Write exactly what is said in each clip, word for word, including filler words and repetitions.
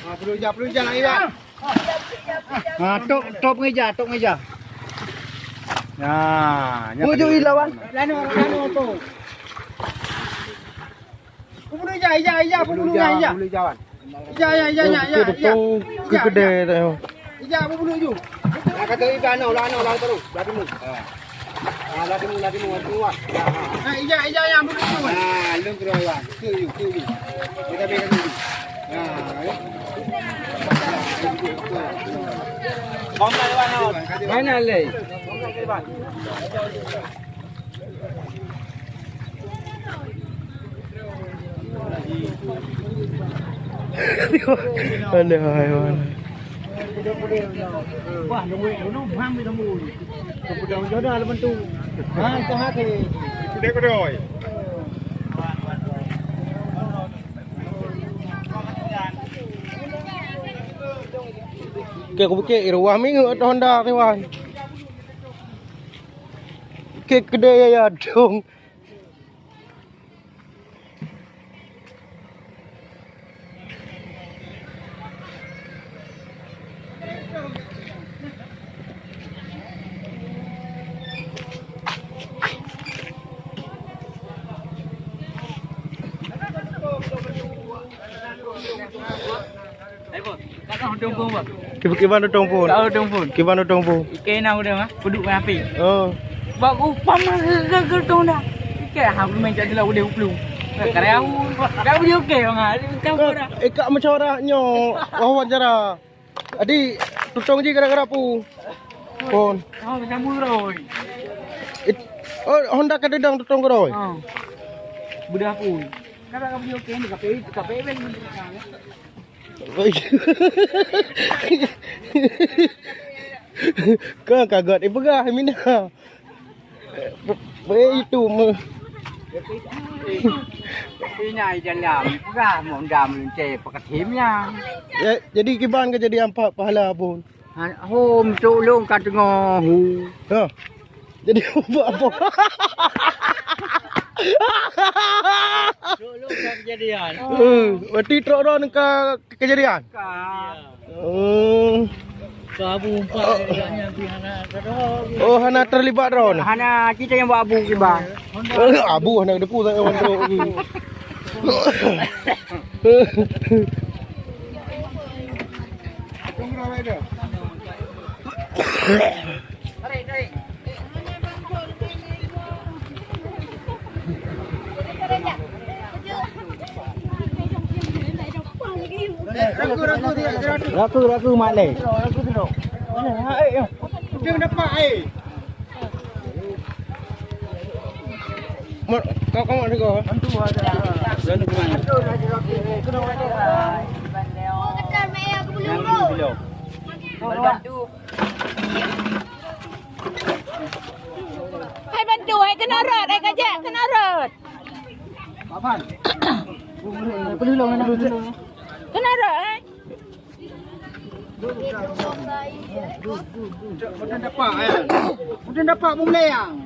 Ha, peuleuja, peuleuja nak ija. Ha, top, top ngeja, top ngeja. Ya, nya. Bujui lawan. Lanu, lanu tu. Bubulu ija, ija, ija, bubulu ija, ija. Ija, ija, ija, ija, ija, ija. Ija, ija. Ija, bubulu ju. Nak kata ija, no, lah, no, lah, terus. Lah timu. Ha. Ha, lah timu, lah timu, lah timu, Wan. Ha, ha, ha. Ha, ija, ija, ija, bubulu ju, Wan. Ha, lôn keudroe, Wan. Ke ju, ke ju. Kita beda dulu. Ha, ya. Mana lé? Ada haiwan. Oke, aku pikir ruah minggu atau Honda, Wan. Keu keudè ya, ya dong. Kiban, kiban tutong phôn. Kiban tutong phôn. Iké na udah mah, peuduek mah api. Oh. Bak upama geutong dah. Iké ha main cak dulu udah uplu. Karya aku. Dah beli oke bang. Kau dah. Ikak meusyawara nyoe wawancara. Adi tutong ji gara-gara pu. Phôn. Oh, sambung terus. Oh, Honda kadang tutong terus. Oh. Bedah pun. Karena kau beli oke ni kape kape ben. Ka kagat ipeugah mina. Be itu me. Ina jalan peugah mondam lunte pakatim nya. Ya, jadi kiban kejadian pa-, pahala pun. Hom cok lôn ka teungoh hu. Ha. Jadi buat apa? Cok lôn ka kejadian. Eh, berarti trok ron ka kejadian? Ka. Oh. Ka abu empat, agaknya abu hana terlibat ron. Hana kita yang buat abu kiban. Eh, abu hana depu saya wan trok. Raku, raku, mak leh. Mak, kau, kau mak ni kau? Bantu aja. Bantu mana? Bantu. Hai bantu, hai keunoe rot, hai kajak keunoe rot. Papan. Keunoe rot, hai. Mungkin dapat, eh. Mungkin dapat bumleng.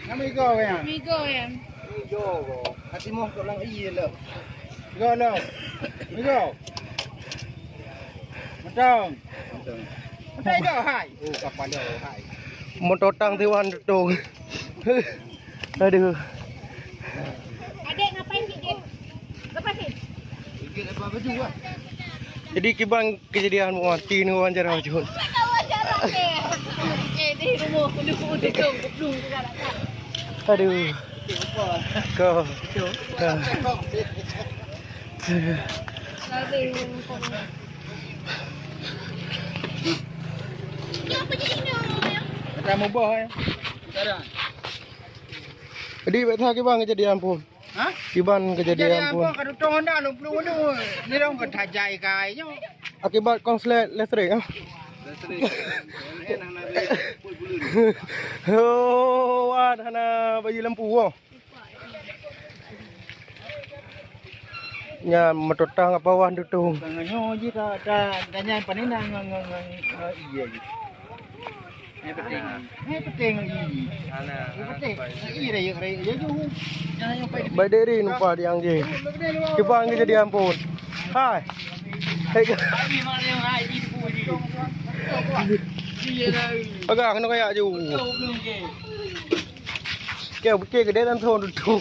Nama igo ya? Migo ya. Migo go. Hati moh tok lang iya lo. Go lo. Migo. Mantong. Mantong igo hai. Oh, kapal lo hai. Mototang tiwan tu. Aduh. Adek ngapain gigit? Lepasin. Gigit apa baju ah? Jadi kiban kejadian mati ni wawancara jun. Aduh. Kau. Kau. Kata mubah eh. Jadi beta kiban kejadian pun. Ha? Kiban kejadian pun. Kejadian pun kadu tong dah lom puluh ulu. Ni dong kata jai kai nyo. Akibat konslet listrik ah. Oh, wan hana bagi lampu oh. Nyan moto tang apa wan tutong. Nyoe ji ta ta ta nyan panen ngon ngon ngon ngon ié ji. Nyan penting. Nyan penting ji. Nyan penting. Nyan ié rayek rayek je ju. Jangan sampai. Bai diri numpa diang ji. Kiban ke jadi ampun. Hai. Hai. Pegang kena kayak ju. Oke, oke, gede dan thon tutong.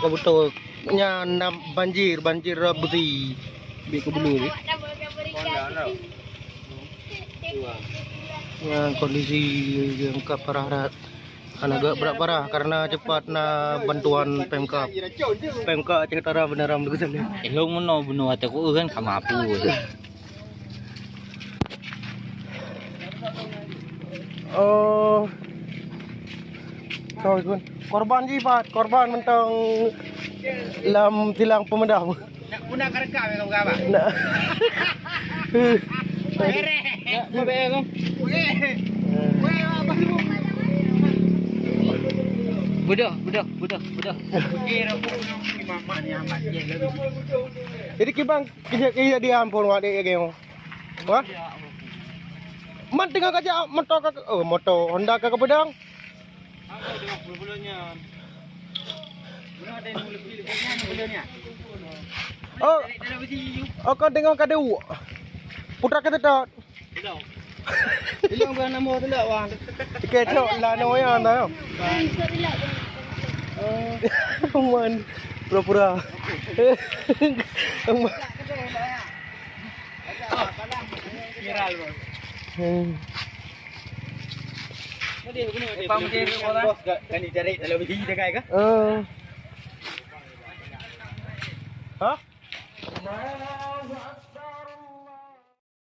Kau betul. Nyan nam banjir, banjir rot besi. Bik kau bulu bik. Nyan kondisi yang ka parah rat. Hana gak berat parah karena cepat na bantuan Pemkab. Pemkab Aceh Utara beneran begitu. Eh, long meunoe bunoe ateueh ku kan ka mampu. Oh. Sorry, Gun. Korban ji, Pat. Korban mentong lam silang pemadam. Nak guna ka rekam ya, kawan-kawan? Nak. Bereh. Ya, bereh, Bang. Okey. Weh, apa tu? Budoh, budoh, budoh, budoh. Okey, rokok ni mamak ni amat je. Jadi kiban kerja, kerja diam pun wak dek geng. Wah? Man tengah kerja motor ka, oh, motor Honda ka kepeudang. Oh. Oh, kau tengok kadu. Putra kata tak? Ilong bukan nama tu tak, Bang. Kecok lah nama yang dah. Man, pura-pura. Viral, Bang. Hmm. Bos, kan dicari dalam video dia, kan? Oh. Hah?